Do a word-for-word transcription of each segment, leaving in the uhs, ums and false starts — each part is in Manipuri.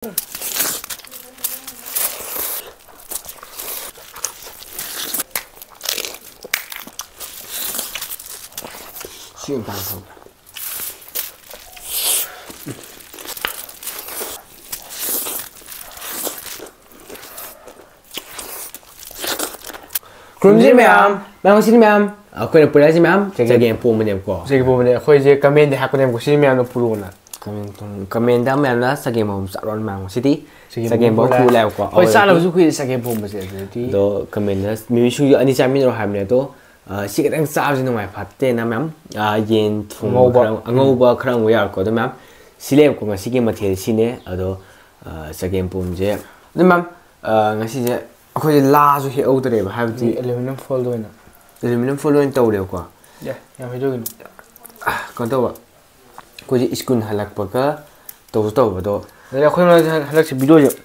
ꯁꯤ ꯃꯇꯥꯡ ꯊꯝꯒꯦ꯫ ꯈꯨꯔꯨꯝꯖꯔꯤ ꯃꯌꯥꯝ, ꯃꯌꯥꯝ ꯉꯁꯤꯗꯤ ꯃꯌꯥꯝ ꯑꯩꯈꯣꯏꯅ ꯄꯨꯔꯛꯏꯁꯤ ꯃꯌꯥꯝ ꯆꯒꯦꯝ ꯆꯒꯦꯝ ꯄꯣꯝꯕꯅꯦꯕꯀꯣ꯫ ꯆꯒꯦꯝ ꯄꯣꯝꯕꯅꯦ꯫ ꯑꯩꯈꯣꯏꯁꯦ ꯀꯃꯦꯟꯗ ꯍꯥꯏꯔꯛꯄꯅꯦꯕꯀꯣ, ꯁꯤꯗꯤ ꯃꯌꯥꯝꯅ ꯄꯨꯔꯛꯑꯣꯅ꯫ ꯀꯃꯦꯟ ꯇꯧ-, ꯀꯃꯦꯟꯗ ꯃꯌꯥꯝꯅ ꯆꯒꯦꯝ ꯄꯣꯝꯕ ꯆꯥꯔꯣꯅ ꯃꯌꯥꯝ ꯉꯁꯤꯗꯤ ꯆꯒꯦꯝ ꯆꯒꯦꯝ ꯄꯣꯝꯕ ꯄꯣꯝꯕ ꯄꯨꯔꯛꯑꯦ꯫ ꯄꯨꯔꯛꯑꯦꯕꯀꯣ꯫ ꯍꯣꯏ, ꯑꯗꯨꯗꯒꯤ ꯆꯥꯅꯕꯁꯨ ꯀꯨꯏꯔꯦ ꯆꯒꯦꯝ ꯄꯣꯝꯕꯁꯦ꯫ ꯑꯗꯨꯗꯤ ꯑꯗꯣ ꯀꯃꯦꯟꯗ ꯃꯤꯃꯤ ꯁꯤꯡꯖꯨ ꯑꯅꯤ ꯆꯥꯃꯤꯟꯅꯔꯣ ꯍꯥꯏꯕꯅꯦ꯫ ꯑꯗꯣ, ꯑ, ꯁꯤ ꯈꯤꯇꯪ ꯆꯥꯕꯁꯤ ꯅꯨꯡꯉꯥꯏ ꯐꯠꯇꯦꯅ ꯃꯌꯥꯝ, ꯑ, ꯌꯦꯟ ꯊꯣꯡꯕ ꯑꯉꯧꯕ꯫ ꯈꯔ, ꯑꯉꯧꯕ ꯈꯔ ꯑꯃꯨꯛ ꯌꯥꯎꯔꯛꯀꯣ꯫ ꯑꯗꯣ ꯃꯌꯥꯝ ꯁꯤ ꯂꯩꯔꯦꯕꯀꯣ ꯉꯁꯤꯒꯤ ꯃꯊꯦꯜ ꯁꯤꯅꯦ꯫ ꯑꯗꯣ, ꯑ, ꯆꯒꯦꯝ ꯄꯣꯝꯕꯁꯦ꯫ ꯑꯗꯣ ꯃꯌꯥꯝ, ꯑ, ꯉꯁꯤꯁꯦ ꯑꯩꯈꯣꯏꯁꯦ ꯂꯥꯁꯨ ꯍꯦꯛꯍꯧꯗ꯭ꯔꯦꯕ, ꯍꯥꯏꯕꯗꯤ ꯑꯦꯂꯨꯃꯤꯅꯤꯌꯝ ꯐꯣꯏꯜꯗ ꯑꯣꯏꯅ꯫ ꯑꯦꯂꯨꯃꯤꯅꯤꯌꯝ ꯐꯣꯏꯜꯗ ꯑꯣꯏꯅ ꯇꯧꯔꯦꯕꯀꯣ꯫ ꯌꯥꯏ, ꯌꯥꯝ ꯍꯩꯖꯒꯅꯤ꯫ ꯑ, ꯀꯩꯅꯣ ꯇꯧꯕ, ꯑꯩꯈꯣꯏꯁꯦ ꯁ꯭ꯀꯨꯜ ꯍꯜꯂꯛꯄꯒ ꯇꯧꯁꯨ ꯇꯧꯕꯗꯣ꯫ ꯑꯗꯩ ꯑꯩꯈꯣꯏ ꯃꯔꯛꯇ ꯍꯟꯗꯛꯁꯦ ꯚꯤꯗꯤꯑꯣꯁꯦ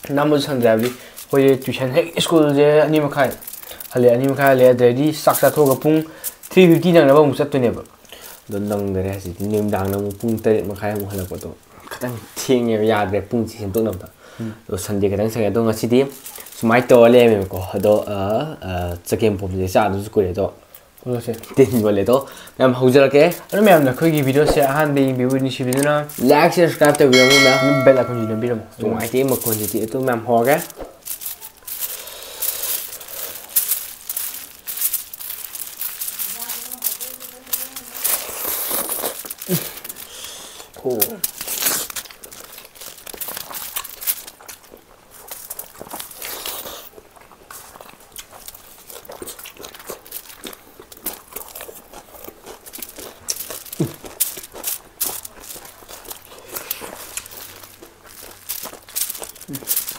ꯅꯝꯕꯁꯨ ꯁꯪꯗ꯭ꯔꯦ, ꯍꯥꯏꯕꯗꯤ ꯑꯩꯈꯣꯏꯁꯦ ꯇ꯭ꯌꯨꯁꯟ ꯍꯦꯛ ꯁ꯭ꯀꯨꯜꯁꯦ ꯑꯅꯤ ꯃꯈꯥꯏ ꯍꯜꯂꯛꯑꯦ, ꯑꯅꯤ ꯃꯈꯥꯏ ꯍꯜꯂꯛꯑꯦ, ꯑꯗꯩꯗꯤ ꯆꯥꯛ ꯆꯥꯊꯣꯛꯑꯒ ꯄꯨꯡ ꯊ꯭ꯔꯤ ꯐꯤꯐꯇꯤ ꯅꯪꯅꯕ ꯑꯃꯨꯛ ꯆꯠꯇꯣꯏꯅꯦꯕ꯫ ꯑꯗꯣ ꯅꯪꯗꯔꯦ ꯍꯧꯖꯤꯛꯇꯤ, ꯅꯨꯃꯤꯗꯥꯡꯗ ꯑꯃꯨꯛ ꯄꯨꯡ ꯇꯔꯦꯠ ꯃꯈꯥꯏ ꯑꯃꯨꯛ ꯍꯜꯂꯛꯄꯗꯣ ꯈꯤꯇꯪ ꯊꯦꯡꯉꯦꯕ, ꯌꯥꯗ꯭ꯔꯦ ꯄꯨꯡꯁꯦ ꯁꯦꯝꯗꯣꯛꯅꯕꯗ꯫ ꯎꯝ꯫ ꯑꯗꯣ ꯁꯟꯗꯦ ꯈꯤꯇꯪ ꯁꯪꯉꯦ꯫ ꯑꯗꯣ ꯉꯁꯤꯗꯤ ꯁꯨꯃꯥꯏꯅ ꯇꯧꯔ ꯂꯩꯔꯝꯃꯦꯕꯀꯣ꯫ ꯑꯗꯣ, ꯑ, ꯑ, ꯆꯒꯦꯝ ꯄꯣꯝꯕꯁꯦ ꯆꯥꯗꯕꯁꯨ ꯀꯨꯏꯔꯦ꯫ ꯑꯗꯣ ꯄꯣꯝꯂꯁꯦ꯫ ꯇꯤꯟ ꯌꯣꯠꯂꯦ꯫ ꯑꯗꯣ ꯃꯌꯥꯝ ꯍꯧꯖꯔꯛꯀꯦ꯫ ꯑꯗꯣ ꯃꯌꯥꯝꯅ ꯑꯩꯈꯣꯏꯒꯤ ꯚꯤꯗꯤꯑꯣꯁꯦ ꯑꯍꯥꯟꯕ ꯌꯦꯡꯕꯤꯕ ꯅꯨꯡꯁꯤꯕꯤꯗꯨꯅ like, subscribe ꯇꯧꯕꯤꯔꯝꯃꯨ ꯃꯌꯥꯝ꯫ Bell icon ꯁꯤ ꯅꯝꯕꯤꯔꯝꯃꯨ꯫ ꯅꯨꯡꯉꯥꯏꯇꯦ ꯃꯈꯣꯟꯁꯤꯗꯤ꯫ ꯑꯗꯨ ꯃꯌꯥꯝ ꯍꯧꯔꯒꯦ꯫ ꯑꯣ꯫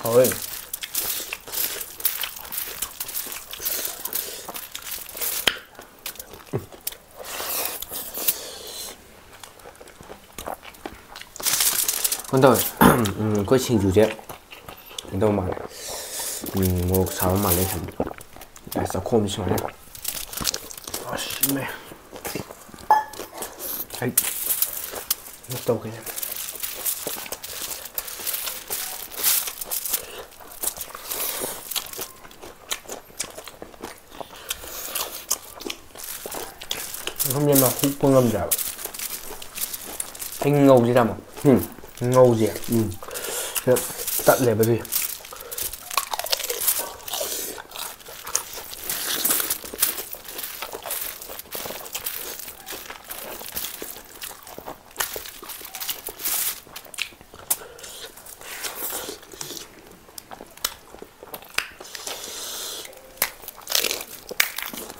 ꯍꯥꯎꯋꯦ꯫ ꯀꯩꯅꯣ ꯇꯧꯋꯦ꯫ ꯎꯝ, ꯑꯩꯈꯣꯏ ꯁꯤꯡꯖꯨꯁꯦ ꯀꯩꯅꯣ ꯇꯧꯕ ꯃꯥꯜꯂꯦ꯫ ꯎꯝ, ꯃꯣꯔꯣꯛ ꯁꯥꯕ ꯃꯥꯜꯂꯦ꯫ ꯑꯁ, ꯆꯥꯛꯈꯣꯝꯁꯤ ꯁꯨꯃꯥꯏꯅ꯫ ꯑꯁ, ꯏꯃꯥꯏ꯫ ꯑꯩ ꯀꯩꯅꯣ ꯇꯧꯒꯦ꯫ ꯈꯪꯗꯦ, ꯃꯥ ꯍꯨꯛꯄ ꯉꯝꯗ꯭ꯔꯦꯕ꯫ ꯑꯩ ꯉꯧꯁꯤ, ꯇꯥꯃꯣ꯫ ꯎꯝ꯫ ꯉꯧꯁꯦ꯫ ꯎꯝ꯫ ꯁꯤꯗ ꯇꯠꯂꯦꯕ ꯑꯗꯨꯏ꯫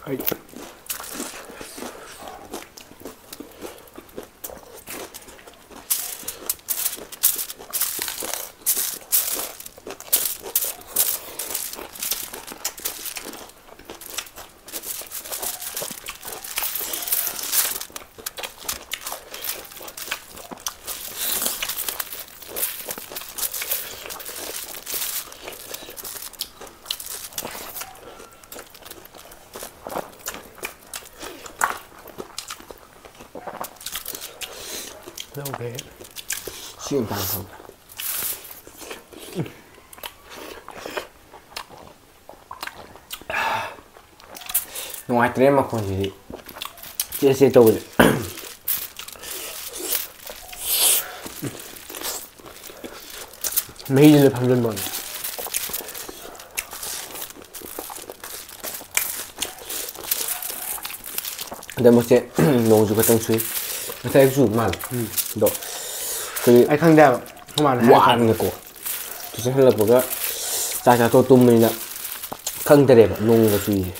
ꯑꯩ ꯂꯧꯈ꯭ꯔꯦ꯫ ꯁꯤ ꯑꯃꯨꯛꯇꯪ ꯊꯝꯒꯦ꯫ ꯅꯨꯡꯉꯥꯏꯇ꯭ꯔꯦ ꯃꯈꯣꯟꯁꯤꯗꯤ꯫ ꯆꯦ ꯆꯦ ꯇꯧꯕꯁꯦ꯫ ꯃꯍꯤꯁꯤꯅ ꯐꯝꯖꯤꯟꯕꯅꯦ꯫ ꯍꯟꯗꯛꯃꯛꯁꯦ ꯅꯣꯡꯁꯨ ꯈꯇꯪ ꯆꯨꯏ꯫ ꯉꯁꯥꯏ ꯑꯌꯨꯛ ꯆꯨꯕ ꯃꯥꯜꯂꯦ꯫ ꯎꯝ꯫ ꯑꯗꯣ ꯑꯩꯈꯣꯏꯒꯤ ꯑꯩ ꯈꯪꯗꯦ ꯍꯥꯏꯕ꯫ ꯑꯩꯈꯣꯏ ꯃꯥꯅ ꯍꯥꯏꯔꯛꯄꯅꯦ꯫ ꯋꯥꯔꯦꯅꯀꯣ꯫ ꯇꯨꯏꯁꯟ ꯍꯜꯂꯛꯄꯒ ꯆꯥꯛ ꯆꯥꯊꯣꯛ ꯇꯨꯝꯕꯅꯤꯅ ꯈꯪꯗꯔꯦꯕ ꯅꯣꯡꯒ ꯆꯨꯏꯁꯦ꯫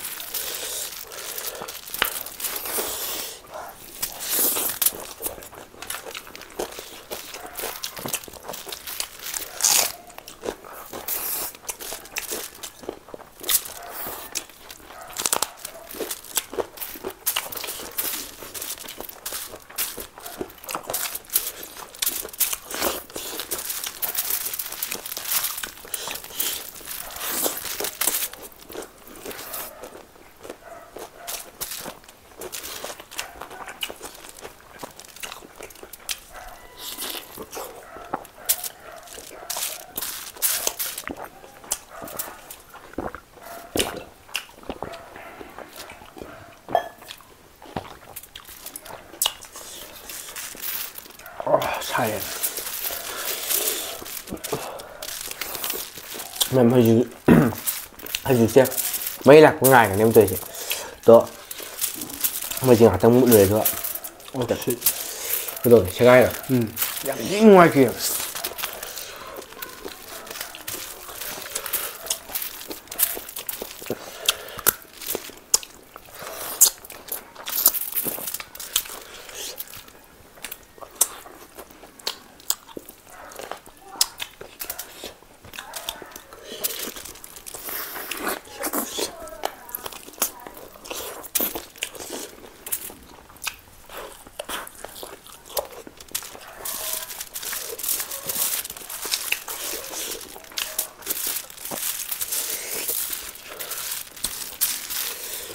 ꯃꯦꯝ, ꯍꯧꯖꯤꯛ, ꯍꯧꯖꯤꯛꯁꯦ ꯃꯩ ꯂꯥꯛꯄ ꯉꯥꯏꯔꯅꯦꯕ ꯇꯧꯔꯤꯁꯦ꯫ ꯑꯗꯣ ꯃꯩꯁꯦ ꯉꯥꯛꯇꯪ ꯃꯨꯠꯂꯨꯔꯦ, ꯑꯗꯨꯒ ꯑꯣ, ꯁꯤ꯫ ꯀꯩꯗꯧꯔꯦ? ꯁꯦꯒꯥꯏꯔꯣ? ꯎꯝ꯫ ꯌꯥꯝ ꯊꯤ ꯅꯨꯡꯉꯥꯏꯇꯦ꯫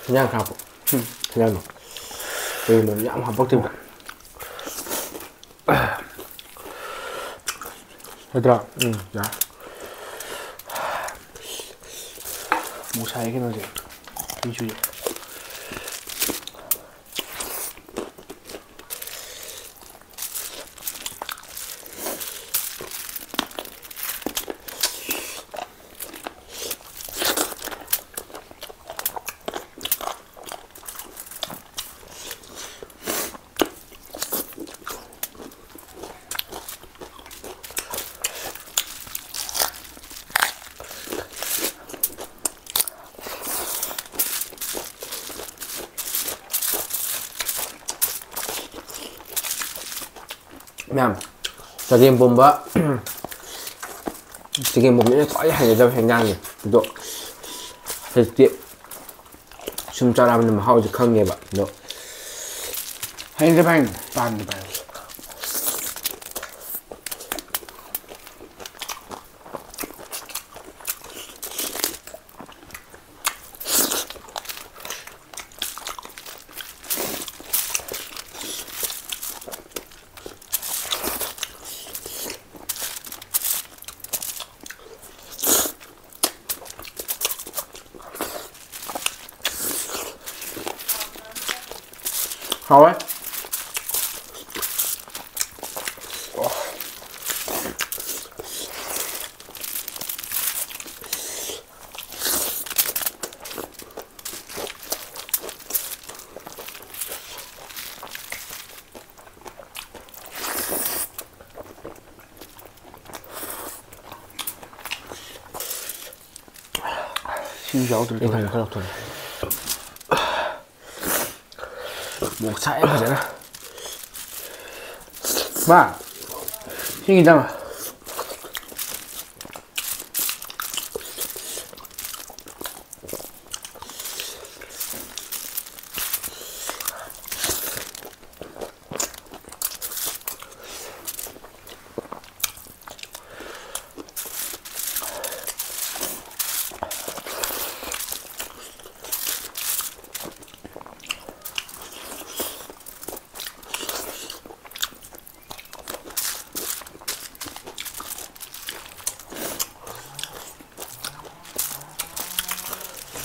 ꯍꯤꯟꯖꯥꯡ ꯈꯥꯛꯄ꯫ ꯍꯤꯟꯖꯥꯡꯗꯣ꯫ ꯀꯩꯒꯨꯝꯕ ꯌꯥꯝ ꯍꯥꯞꯄꯛꯇꯣꯏꯕ꯫ ꯅꯠꯇ꯭ꯔꯥ? ꯎꯝ, ꯌꯥꯔꯦ꯫ ꯃꯣꯔꯣꯛ ꯁꯥꯏ ꯀꯩꯅꯣꯁꯦ꯫ ꯃꯤꯁꯨ꯫ ꯃꯌꯥꯝ, ꯆꯒꯦꯝ ꯄꯣꯝꯕ, ꯆꯒꯦꯝ ꯄꯣꯝꯕꯁꯤꯅ ꯈ꯭ꯋꯥꯏ ꯍꯩꯅꯗꯕ ꯍꯦꯟꯖꯥꯡꯅꯤ꯫ ꯑꯗꯣ ꯍꯧꯖꯤꯛꯇꯤ ꯁꯨꯝ ꯆꯥꯔꯛꯑꯕꯅꯤꯅ ꯃꯍꯥꯎꯁꯦ ꯈꯪꯉꯦꯕ꯫ ꯑꯗꯣ ꯍꯌꯦꯡꯁꯦ ꯚꯥꯏ, ꯄꯥꯟꯒꯦ ꯚꯥꯏ꯫ ꯍꯥꯎꯋꯦ꯫ ꯏꯁꯤꯡ ꯌꯥꯎꯗ꯭ꯔꯗꯤ ꯑꯩ ꯈꯔ, ꯈꯔ ꯂꯧꯊꯣꯛꯀꯦ꯫ ꯃꯣꯔꯣꯛ ꯁꯥꯏ ꯐꯖꯅ꯫ ꯃꯥ, ꯏꯁꯤꯡ ꯈꯤꯇꯪ꯫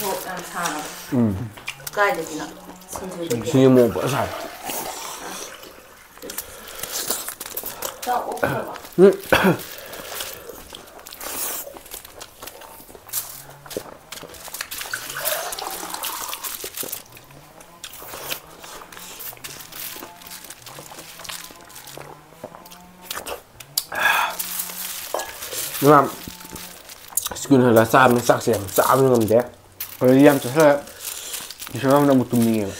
ꯃꯣꯔꯣꯛ ꯌꯥꯝ ꯁꯥꯔꯕ? ꯎꯝ꯫ ꯀꯥꯏꯗꯒꯤꯅꯣ? ꯁꯤꯡꯖꯨꯗꯒꯤ? ꯁꯤꯡꯖꯨ ꯃꯣꯔꯣꯛ ꯐꯖꯅ ꯁꯥꯏ꯫ ꯆꯥꯛ ꯑꯣꯛꯇ꯭ꯔꯕꯣ? ꯎꯝ꯫ ꯏꯃꯥ, ꯁ꯭ꯀꯨꯜ ꯍꯜꯂꯛꯑ ꯆꯥꯕꯅꯤ, ꯆꯥꯛꯁꯦ ꯌꯥꯝ ꯆꯥꯕ ꯉꯝꯗꯦ꯫ ꯑꯗꯨꯗꯤ ꯌꯥꯝ ꯆꯥꯁꯤꯜꯂꯒ ꯇꯨꯏꯁꯟ ꯃꯐꯝꯗ ꯑꯃꯨꯛ ꯇꯨꯝꯅꯤꯡꯉꯦꯕ꯫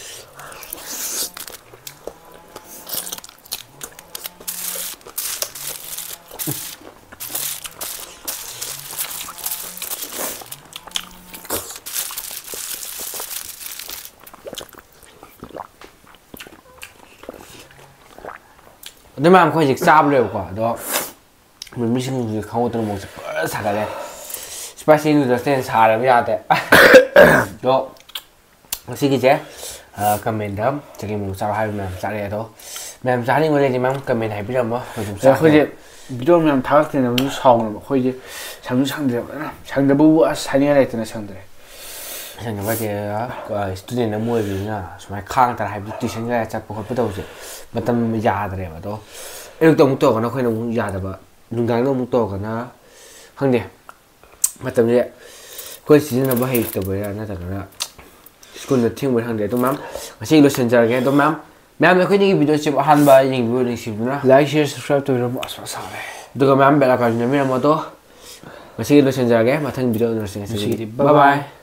ꯑꯗꯨ ꯃꯌꯥꯝ ꯑꯩꯈꯣꯏ ꯍꯧꯖꯤꯛ ꯆꯥꯕ ꯂꯣꯏꯕꯀꯣ, ꯑꯗꯣ ꯃꯤꯁꯤꯡꯁꯤ ꯈꯪꯍꯧꯗꯅ ꯃꯣꯔꯣꯛꯁꯦ ꯄꯨꯔꯥ ꯁꯥꯒꯠꯂꯦ꯫ Spicy noodles ꯇꯩ ꯍꯦꯟꯅ ꯁꯥꯔꯕ ꯌꯥꯗꯦ꯫ ꯑꯗꯣ ꯉꯁꯤꯒꯤꯁꯦ, ꯑ, ꯀꯃꯦꯟꯗ ꯆꯒꯦꯝ ꯃꯣꯔꯣꯛ ꯆꯥꯔꯣ ꯍꯥꯏꯕ ꯃꯌꯥꯝ ꯆꯥꯔꯛꯑꯦ꯫ ꯑꯗꯣ ꯃꯌꯥꯝ ꯆꯥꯅꯤꯡꯕ ꯂꯩꯔꯗꯤ ꯃꯌꯥꯝ ꯀꯃꯦꯟ ꯍꯥꯏꯕꯤꯔꯝꯃꯣ, ꯑꯗꯨꯝ ꯑꯗꯣ ꯑꯩꯈꯣꯏꯁꯦ ꯆꯥꯔꯛꯀꯦ꯫ ꯚꯤꯗꯤꯑꯣ ꯃꯌꯥꯝ ꯊꯥꯒꯠꯇꯦꯅꯕꯁꯨ ꯁꯥꯎꯅꯕ꯫ ꯑꯩꯈꯣꯏꯁꯦ ꯁꯪꯁꯨ ꯁꯪꯗ꯭ꯔꯦꯕ, ꯁꯪꯗꯕꯕꯨ ꯑꯁ ꯍꯥꯏꯅꯤꯡꯉꯥꯏ ꯂꯩꯇꯅ ꯁꯪꯗ꯭ꯔꯦ꯫ ꯁꯪꯗꯕ ꯍꯥꯏꯁꯦ, ꯑ, student ꯑꯃ ꯑꯣꯏꯕꯅꯤꯅ ꯁꯨꯃꯥꯏꯅ ꯈꯥꯡ ꯇꯥꯔꯦ, ꯍꯥꯏꯕꯗꯤ tuition ꯀꯩꯀꯥ ꯆꯠꯄ ꯈꯣꯠꯄ ꯇꯧꯕꯁꯦ ꯃꯇꯝ ꯌꯥꯗ꯭ꯔꯦꯕ꯫ ꯑꯗꯣ ꯑꯌꯨꯛꯇ ꯑꯃꯨꯛ ꯇꯧꯔꯒꯅ ꯑꯩꯈꯣꯏꯅ ꯑꯃꯨꯛ ꯌꯥꯗꯕ, ꯅꯨꯡꯗꯥꯡꯗ ꯑꯃꯨꯛ ꯇꯧꯔꯒꯅ ꯈꯪꯗꯦ꯫ ꯃꯇꯝꯁꯦ ꯑꯩꯈꯣꯏ ꯁꯤꯖꯤꯟꯅꯕ ꯍꯩꯇꯕꯩꯔꯥ ꯅꯠꯇ꯭ꯔꯒꯅ ꯁ꯭ꯀꯨꯜꯗ ꯊꯦꯡꯕꯩꯔꯥ ꯈꯪꯗꯦ꯫ ꯑꯗꯣ ꯃꯌꯥꯝ, ꯉꯁꯤ ꯂꯣꯏꯁꯤꯟꯖꯔꯒꯦ꯫ ꯑꯗꯣ ꯃꯌꯥꯝ, ꯃꯌꯥꯝꯅ ꯑꯩꯈꯣꯏꯅꯤꯒꯤ ꯚꯤꯗꯤꯑꯣꯁꯤꯕꯨ ꯑꯍꯥꯟꯕ ꯌꯦꯡꯕꯤꯕ ꯅꯨꯡꯁꯤꯕꯤꯗꯨꯅ like, share, subscribe ꯇꯧꯕꯤꯔꯝꯃꯣ꯫ ꯑꯁ, ꯃꯁꯥꯔꯦ꯫ ꯑꯗꯨꯒ ꯃꯌꯥꯝ bell icon ꯅꯝꯕꯤꯔꯝꯃꯣ꯫ ꯑꯗꯣ ꯉꯁꯤꯒꯤ ꯂꯣꯏꯁꯤꯟꯖꯔꯒꯦ꯫ ꯃꯊꯪ video ꯎꯅꯔꯁꯤ꯫ ꯉꯁꯤꯒꯤꯗꯤ ꯉꯁꯤꯒꯤꯗꯤ bye bye.